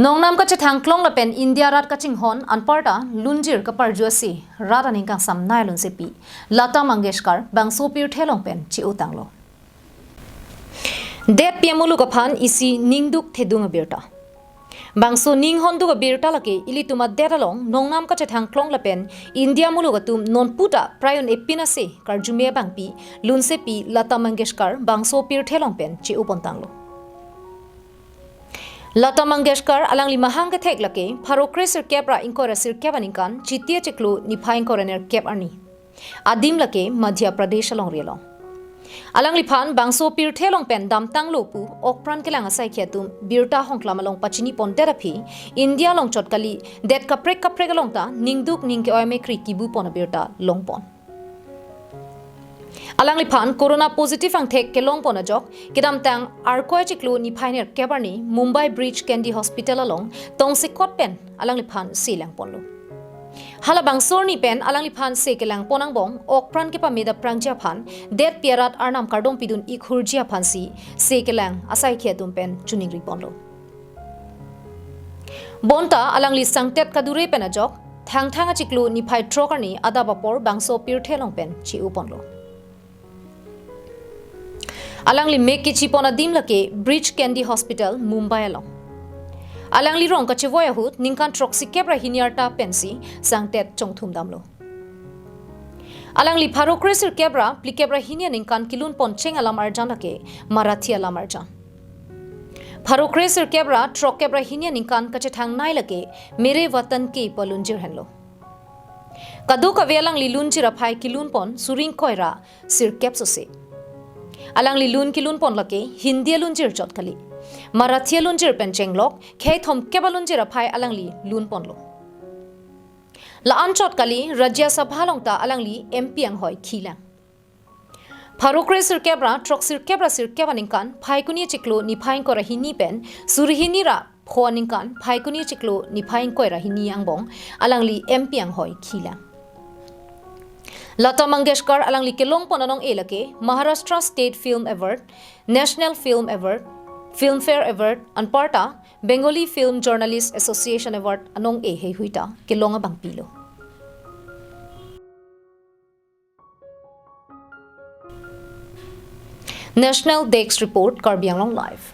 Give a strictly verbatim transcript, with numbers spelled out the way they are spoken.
Nongnam kachethangklong lapen India rat kachinghon anparta lunjir kaparju asi rat aningkangsam nai lunsepi Lata Mangeshkar bangso pirthe along pen che-otanglo. Detpi amuluk aphan isi ningduk thedung abirta. Bangso ninghonduk abirta lake ilitum adet along nongnam kachethangklong lapen India muluk atum nonputa prayon epin ase karjume abangpi lunsepi Lata Mangeshkar bangso pirthe along pen che-opontanglo. Lata Mangeshkar alangli mahang kethek lake pharo kre sirkep ra ingkoi ra sirkep aningkan Chiti achiklo niphai ingkoi ra nerkep arni. Adim lake Madhya Pradesh alongri along. Alangliphan bangso pirthe along pen damtanglo pu okpran kelang asaikhi atum birta hongklam along pachinipondet aphi India along chot kali, det kaprek kaprek along ta ningduk ningke-oi amekri kibupon abirta longpon. Alangliphan corona positive angthek kelongpon ajok kedamtang Arkoi achiklo niphai nerkep arni Mumbai Breach Candy Hospital along tongsekot pen alangliphan se langponlo. Halabangso arni pen alangliphan se kelangpon angbong okpran kepame aphrangji aphan detpi arat arnam kardom pidun-ik hurji aphansi se kelang asaikhi atum pen choningriponlo. Bonta alangli sangtet kadure pen ajok Thangthang achiklo niphai throk arni adap apor bangso pirthe along pen che-oponlo. Alangli mek kechipon adim lake Breach Candy Hospital, Mumbai along. Alangli rong kachevoi ahut ningkan throksikep ra hini arta pensi sangtet chongthum damlo. Alangli pharo kre sirkep ra phlikep ra hini aningkan kelunpon cheng alam arjan lake Marathi alam arjan. Pharo kre sirkep ra throkkep ra hini aningkan kachethang nai lake Mere Vatan Ke pu alunjir henlo. Kadokave alangli lunjir aphai kelunpon suri ingkoi ra sirkep sose. Alangli lun kelunpon lake Hindi alunjir chot kali. Marathi alunjir pen chenglok khei thomkep alunjir aphai alangli lunponlo. La-an chot kali, Rajya Sabha along ta alangli M P anghoi khilang. Pharo kre sirkep ra throksirkep ra sirkep aningkan Phaikuni achiklo niphai ingkoi ra hini pen suri hini ra pho aningkan Phaikuni achiklo niphai ingkoi ra hini angbong alangli M P anghoi khilang. Lata Mangeshkar alangli kelongpon anong-e lake Maharashtra State Film Award, National Film Award, Filmfare Award, anparta Bengali Film Journalist Association Award anong-e heihui ta kelong abangpilo. National Desk Report, Karbi Anglong Live.